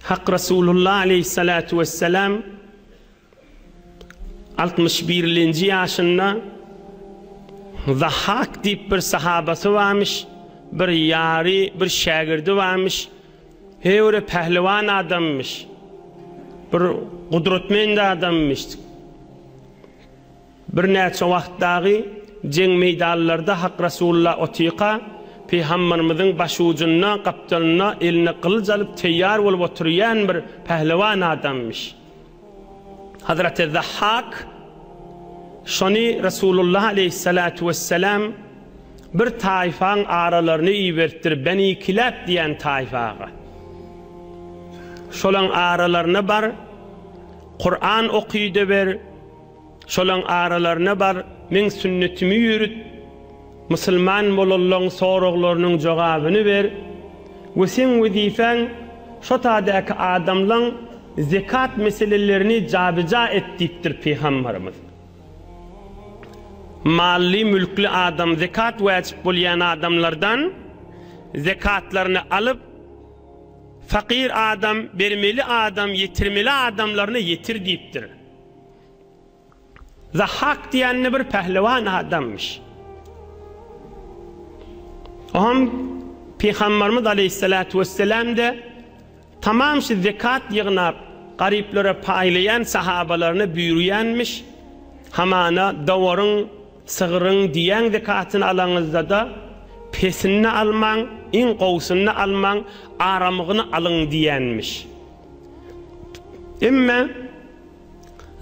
Hak Resulullah aleýhissalatu wessalam 61-nji ýaşynda Zahhak diýip bir sahabasy barmyş, bir ýary, bir şägirdi barmyş. Heýwere pähliwan adammyş. Bir gudratmend adammyş. Birnäçe wagt dagy jeň meýdanlarda Hak Resulullah otyka, Pygambarymyzyň başujunda, gapdalynda eline gylyç alyp teýýar bolup oturýan bir pähliwan adammyş. Hazreti Zahhak şony Resulullah aleýhissalatu wessalam bir taýfaň aralaryna iberipdir, Beni Kilab diýen taýfaga. Şolaň aralaryna bar, Kuran okyda ber, Şolaň aralaryna bar, meň sünnetimi ýörüt, musulman bolanlaň soraglarynyň jogabyny ber we seň wezipäň şo tadäki adamlaň zekat meselelerini jabija et diýipdir pygambarymyz. Mally mülkli adam zekat wäjip bolýan adamlardan zekatlaryny alyp, fakyr adam, bermeli adam, ýetirmeli adamlaryna ýetir diýipdir. Zahhak diýende bir pählewan adammyş. Oňam Pygambarymyz aleýhissalatu wesselam-de tamam şu zekat ýygnap, garyplara paýlaýan sahabalaryna buýurýanmyş, Hamana dowaryň, sygryň, düýäň zekatyny alaňyzda-da, pesini almaň, iň gowusyny almaň, aramygyny alyň diýýänmiş. Emme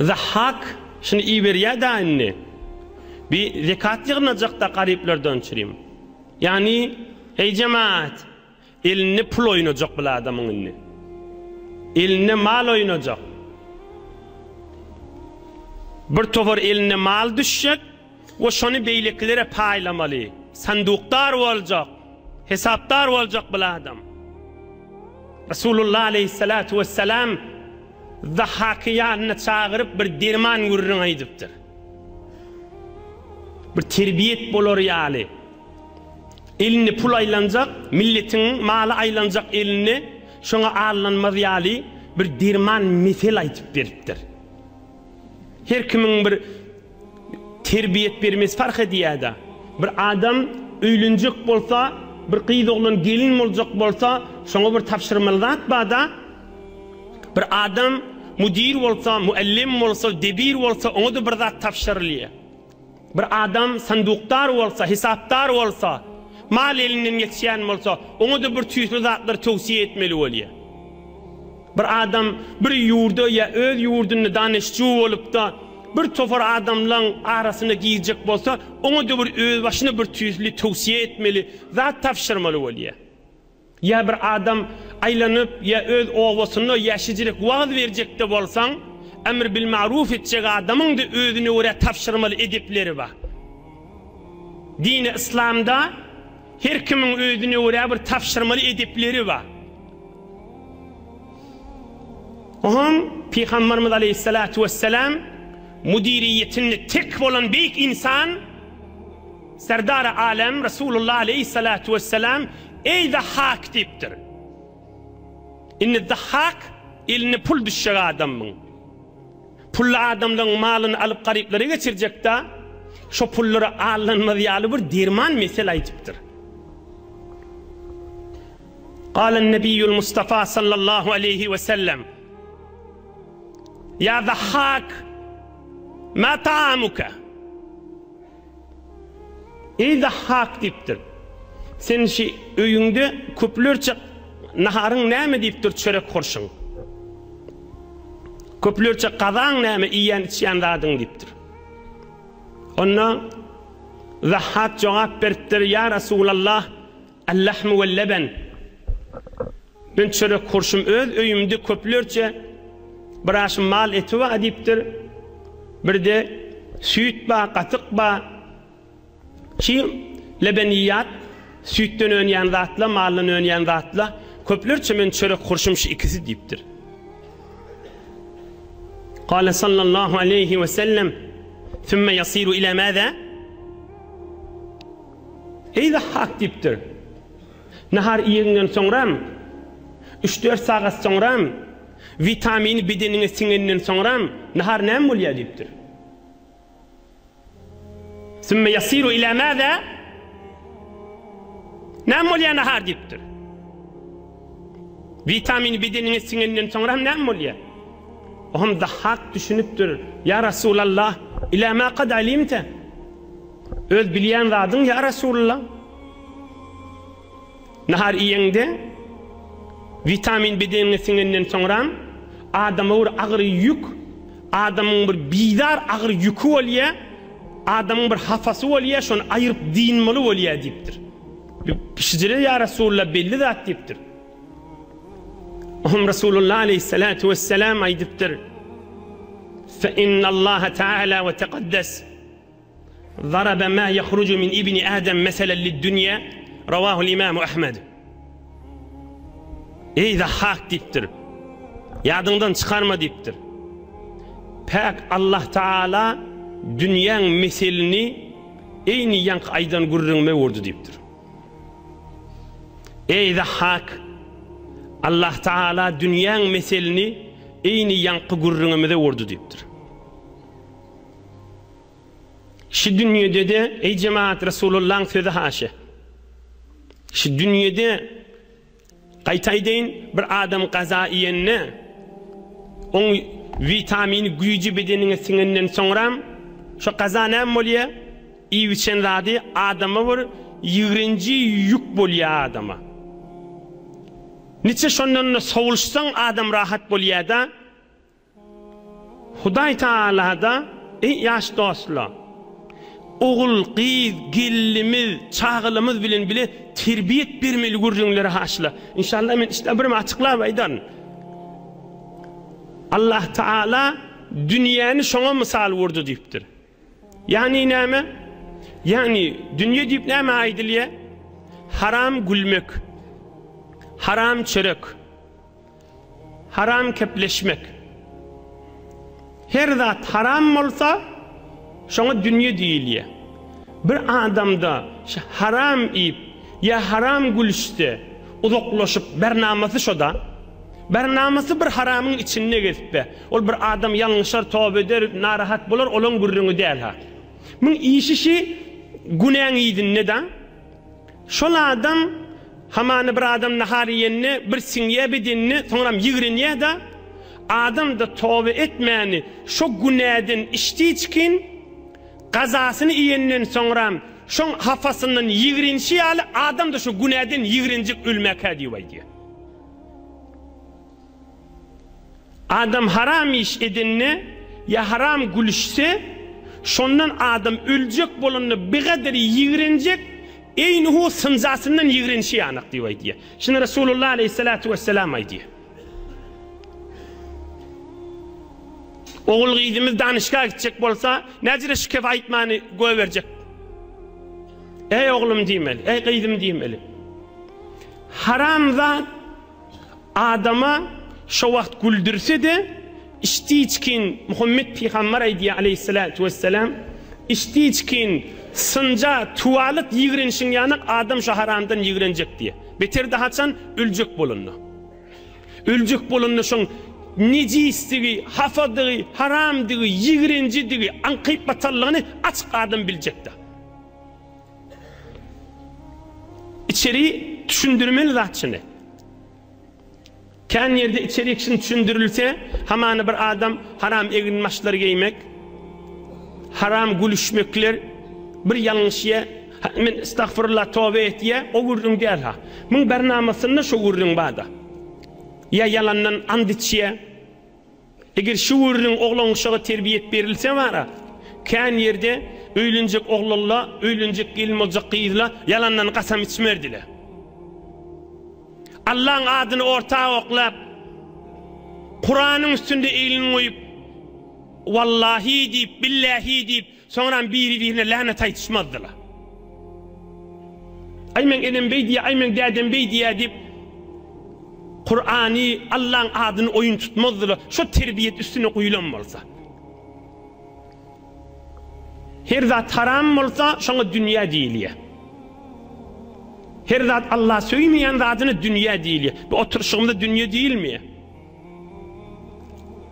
Zahhak şuny iberýä-dä indi. Bi zekat ýygnajak-da garyplardan çürim. Ýagny, eý jemaat, elinde pul oýnajak bil adamyň indi. Elinde mal oýnajak. Bir topar eline mal düşjek we şony beýlekilere paýlamaly. Sandukdar boljak, hesapdar boljak bil adam. Resulullah aleýhissalatu wessalam Zahhaky ýanyna çagyryp bir derman gürrüň aýdypdyr. Bir terbiýet bolar ýaly. Elinde pul aýlanjak, milletiň maly aýlanjak elinde şoňa aldanmaz ýaly bir derman mesel aýdyp beripdir. Her kimiň bir terbiýet bermesi parh edýär-de. Bir adam öýlenjek bolsa, bir gyz oglan gelin boljak bolsa, şoňa bir tabşyrmaly zat bar-da. Bir adam müdir bolsa, muallim bolsa, debir bolsa, oňa-da bir zat tabşyrylýar. Bir adam sandukdar bolsa, hesapdar bolsa, mal elinden geçýän bolsa, oňa-da bir tüýsli zatlary towsiýe etmeli bolýar. Bir adam bir ýurda ýa öz ýurdunda danyşju bolup-da, bir topar adamlaň arasyna girjek bolsa, oňa-da bir özbaşyna bir tüýsli towsiýe etmeli, zat tabşyrmaly bolýar. Ýa bir adam aýlanyp, ýa öz obasynda, ýa şijirek wagyz berjek-de bolsaň, emr bil maruf etjek adamyň-da özüne görä tabşyrmaly edepleri bar. Dini yslamda her kimiň özüne görä bir tabşyrmaly edepleri bar. Oňam Pygamberimiz aleýhissalatu wessalam müdiriýetinde tek bolan beýik ynsan, Serdary alem Resulullah aleýhissalatu wessalam Eý Zahhak diýipdir. Indi Zahhak eline pul düşjek adamyň. Pully adamlaryň malyny alyp garyplara geçirjekda, şo pullara aldanmaz ýaly bir derman mesel aýdypdyr. Galen Nebiýül Mustafa sallallahu aleýhi we sellem Ýa Zahhak ma taamuka Eý Zahhak diýipdir. Sen şi öýüňde köplerçe naharyň näme diýipdir çörek hurşuň. Köplerçe gazaň näme iýýän içýän zadyň diýipdir. Onda Zahhak jogap beripdir, Ýa Rasulallah, Al-lahmu wal-leben. Men çörek hurşum öz öýümde köplerçe bir aşym mal eti bar diýipdir. Birde süýt bar, gatyk bar. Şi lebeniýat, süýtden önýän zatla, maldan önýän zatla, köplerçe men çörek hurşum şi ikisi diýipdir. Kale sallallahu aleýhi we sellem, Sümme ýasiru ila mäzä? Eý Zahhak diýipdir. Nahar iýegiňden soňram, Üç-dört sagat soňram, witamini bedeniňe siňenden soňram, nahar näme bolýar diýipdir. Sümme ýasiru ila maza? Näme bolýar nahar diýipdir. Witamini bedeniňe siňenden soňra hem näme bolýar? O hem Dahhak düşünipdir. Ýa Rasulallah, ila ma kad alimte? Öz bilýän zadyň ýa Rasulullah. Nahar iýeňde witamin bedeniňe siňenden soňram adama bir agyr ýük, adamyň bir bizar agyr ýüki bolýa, adamyň bir hafasy bolýa, şony aýyryp dynmaly bolýa diýipdir. Şijire ýa Rasulullah belli zat diýipdir. Ohm Rasulullah aleyhissalatu vesselam aýdypdyr. Fe innallaha taala we tekaddes Zaraba ma yahruju min ibni Adam meselen lid-dünýä, Rawahul Imamu Ahmed. Eý Zahhak diýipdir. Ýadyňdan çykarma diýipdir. Päk Allah Taala dünýäň meselini eýni ýaňky aýdan gürrüňime urdy diýipdir. Eý Zahhak! Allah Taala dünýäň meselini eýni ýaňky gürrüňimize urdy diýipdir. Şi dünýede-de, eý jemagat, Resulullaň sözi haşa. Şi dünýede, gaýta aýdaýyn, bir adam gaza iýende, oň witamini güýji bedeniňe siňenden soňram, şo gaza näme bolýa? Iýip-içen zady adama bir ýigrenji ýük bolýa adama. Niçe şondan-da sowulyşsaň adam rahat bolýa-da. Hudaý Tagalada, Eý, ýaş dostlar! Ogul, gyz, gelnimiz, çagalymyz bilen bile terbiýet bermeli gürrüňleri haşla. Inşallah men işde birem açyklap aýdaryn. Allah Taala dünýäni şoňa mysal urdy diýipdir. Ýagny näme? Ýagny dünýe diýip nämä aýdylýar? Haram gülmek, haram çörek. Haram kepleşmek. Her zat haram bolsa, şoňa dünýe diýilýär. Bir adamda şu haram iýip ýa haram gülüşse, uzaklaşyp, bernamasy şoda. Bernamasy bir haramyň içinde gezipbe. Ol bir adam ýalňyşar, toba eder, narahat bolar, olaň gürrüňi däl-ha. Muň işi şi günäň yzynda-da. Şol adam hamana bir adam nahar iýende bir siňýä bedenine soňram ýigrenýä-da, adam-da toba etmäni şo günäden içdi-içgin, gazasyny iýenden soňram şoň hapasyndan ýigrenişi ýaly adam-da şo günäden ýigrenjek ölmäkä diýip aýdýar. Adam haram iş edende ýa haram gülüşse, şondan adam öljek bolanda bigadar ýigrenjek, eýni hu synjasyndan ýigrenişi ýanak diýip aýdýar. Şuny Resulullah aleýhissalatu wesselam aýdýar. Ogul-gyzymyz danyşga gitjek bolsa, näjire şu kefe aýtmany goýberjek. Eý oglum diýmeli, eý gyzym diýmeli. Haram zat Adama şo wagt güldürse-de, içdi-içgin Muhammet pygamber aýdýar aleýhissalatu wessalam, içdi-içgin synja, tuwalyt ýigrenişiň ýanak adam şo haramdan ýigrenjek diýýär. Beter-de haçan? Öljek bolanda. Öljek bolanda şoň nejisdigi, hafadygy, haramdygy, ýigrenjidigi, aňkyp batanlygyny açyk adam biljek-de. Içeri düşündirmeli zat şuny. Kän ýerde içerik şuny düşündirilse, hamana bir adam haram eginbaşlar geýmek, haram gülüşmekler bir ýalňyş ýa men estagfurullah toba etýä, o gürrüň däl ha. Muň bernamasynda şo gürrüň bada. Ýa ýalandan and içýä. Eger şu gürrüň oglan-uşaga terbiýet berilse bara, kän ýerde öýlenjek oglanla, öýlenjek gelin boljak gyzla ýalandan kasam içmerdiler. Allaň adyny orta oklap, Kuranyň üstünde elini goýup, Wallahi diýip, Billahi diýip, Soňram biri-birine länet aýdyşmazdylar. Aý meň enem beý diýýär, aý meň dädem beý diýýär diýip, Kurany, Allaň adyny oýun tutmazdylar. Şo terbiýet üstüne guýlan bolsa. Her zat haram bolsa, şoňa dünýä diýilýär. Her zat Allah söýmeýän zadyna dünýä diýilýär. Bu oturyşygymyza dünýe diýilmeýär.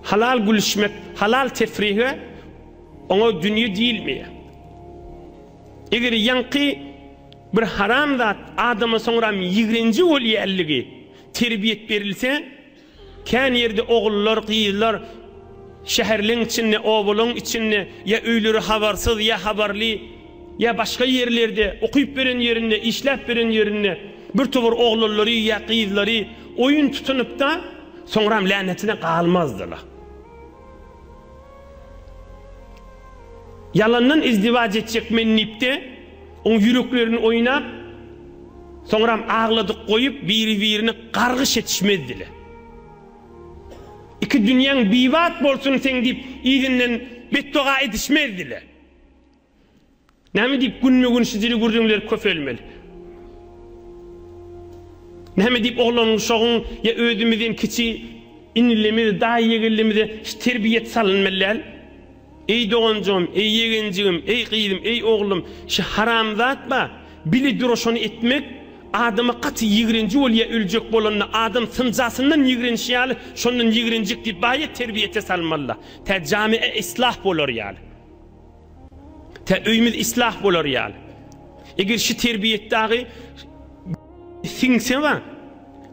Halal gülüşmek, halal tefrihe oňa dünýe diýilmeýär. Eger ýaňky bir haram zat adama soňram ýigrenji bolýanlygy terbiýet berilse, Kän ýerde ogullar, gyzlar şäherleň içinde, obalaň içinde ýa öýleri habarsyz, ýa habarly, ýa başga ýerlerde, okyp beren ýerinde, işläp beren ýerinde bir towar oglanlary ýa gyzlary oýun tutunypda, soňram länetine galmazdylar. Ýalandan izdiwaç etjek men diýip-de, oň ýüreklerini oýnap, soňram agladyk goýup, biri-birine gargyş etişmezdiler. Iki dünýäň bibat bolsun seň diýip, yzyndan betdoga edişmezdiler. Näme diýip günbe-gün şijili gürrüňler köpelmeli? Näme diýip oglan-uşagyň ýa özümizden kiçi inilimiz, daýy-ýegenlimize şu terbiýet salynmaly däl? Eý doganjygym, eý ýegenjigim, eý gyzym, eý oglum, şu haram zat bar, bile dura şony etmek adama gaty ýigrenji bolýa öljek bolanda adam synjasyndan ýigrenişi ýaly şondan ýigrenjek diýip baýat terbiýete salmalyda tä jamiä islah bolar ýaly. Tä öýümiz islah bolar ýaly. Eger şu terbiýet dagy siňse bar.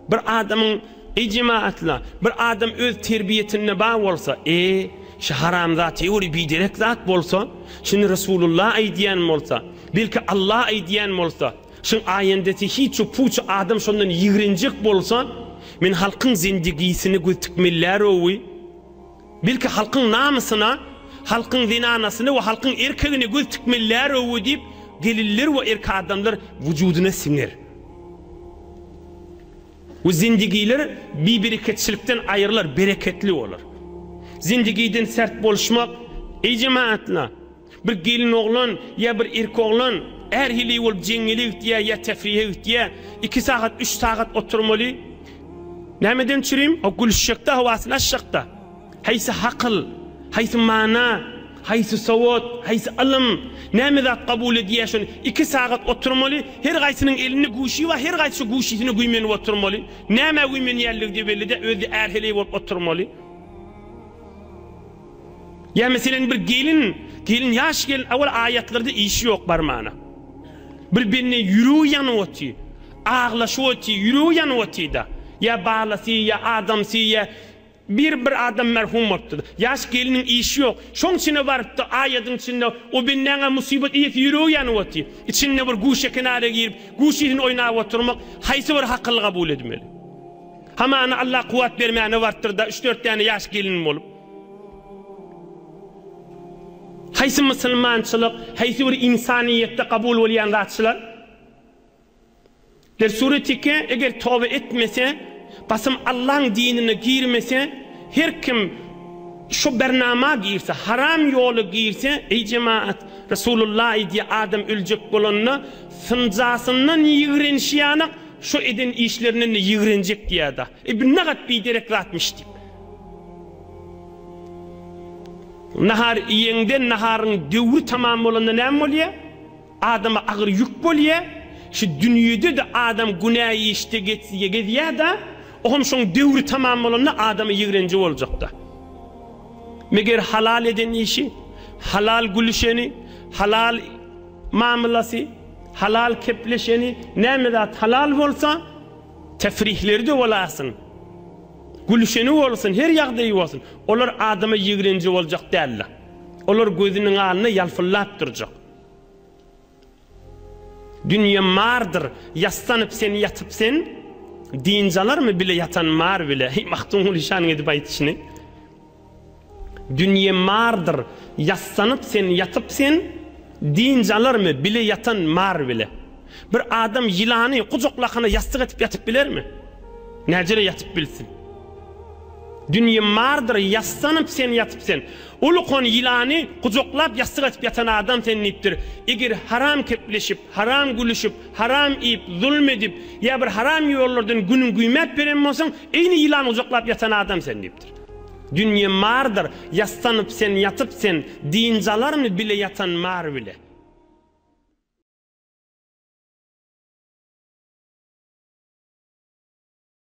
Bir adamyň eý jemaatla, bir adam öz terbiýetinde bar bolsa, e, şu haram zat ýöri biderek zat bolsa, şuny Resulullah aýdýan bolsa, belki Allah aýdýan bolsa, şuň aýendesi hiç puç adam şondan ýigrenjek bolsa, men halkyň zendigisini göz tikmelilärowy. Belki halkyň namysyna, halkyň zenanasyna we halkyň erkegine göz tikmelilärow diýip, gelinler we erk adamlar wujudyna siňer. We zindigiler bibereketçilikden aýrylar, bereketli bolar. Zindigiden sert boluşmak, eý jemaatla! Bir gelin oglan ýa bir erk oglan är heleý bolup jeňňele gitýär ýa tefrihe gitýär, iki sagat, üç sagat oturmaly. Nämeden çürim? O gülüşjekde howasyny açjakda. Haýsy hakyl, haýsy mana, haýsy sowat, haýsy ylym, näme zat kabul edýär şony? Iki sagat oturmaly, her gaýsynyň elinde guşy bar, her gaýsy şo guşysyna güýmenip oturmaly. Nämä güýmenýänligi-de belli däl, özi-de är-heleý bolup oturmaly. Ýa meselem bir gelin, gelin ýaş gelin awal aýatlarda işi ýok barmana. Bir bende ýüregi ýanyp otyr. Aglaşyp otyr, ýüregi ýanyp otyr-da. Ýa balasy, ýa adamsy, ýa bir bir adam merhum bolupdyr. Ýaş geliniň işi ýok. Şoň içine barypdy, aýadyň içinde o bendäňä musybat iýesi ýüregi ýanyp otyr. Içinde bir guşe kenara girip, guşesini oýnap oturmak haýsy bir hakyl kabul edmeli. Hamana Allah kuwwat bermäne barypdyr-da, üç-dört däne ýaş gelin bolup. Haýsy musulmançylyk, haýsy bir ynsanyýetde kabul bolýan zatçylar? Der suretike eger toba etmese, basym Allaň dinine girmese, her kim şu bernama girse, haram ýola girse, eý jemaat, Resulullah aýdýar, adam öljek bolanda synjasyndan ýigrenişi ýanak, şu eden işlerinden-de ýigrenjek diýýär-da. E bu nagat biderek zatmyş diýip. Nahar iýeňde naharyň döwri tamam bolanda näme bolýar? Adama agyr ýük bolýar. Şu dünýede-de adam günä işde gezýär-de, oňam şoň döwri tamam bolanda adama ýigrenji boljakda. Meger halal eden işi, halal gülüşeni, halal mamylasy, halal kepleşeni, näme zat halal bolsa, tefrihleri-de bolasyn. Gülşeni bolsun, her ýagdaýy bolsun, olar adama ýigrenji boljak däldir. Olar gözüniň alnynda ýalpyldap durjak. Dünýe mardyr, ýassanyp sen ýatyp sen, dynç alarmy bile ýatan mar bile. Heý, Magtymguly şanyň edip aýdyşyny. Dünýe mardyr, ýassanyp sen, ýatyp sen, Dynç alarmy bile ýatan mar bile. Bir adam ýylany gujaklakana ýassyk edip ýatyp bilermi? Näjele ýatyp bilsin? Dünýe mardyr, ýassanyp sen, ýatyp sen. Ulukan ýylany gujaklap ýassyk edip ýatan adam sen diýipdir. Eger haram kepleşip, haram gülüşip, haram iýip, zulm edip, ýa bir haram ýollardan günüň güýmäp beren bolsaň, eýni ýylany gujaklap ýatan adam sen diýipdir. Dünýe mardyr, ýassanyp sen, ýatyp sen, Dynç alarmy bile ýatan mar bile.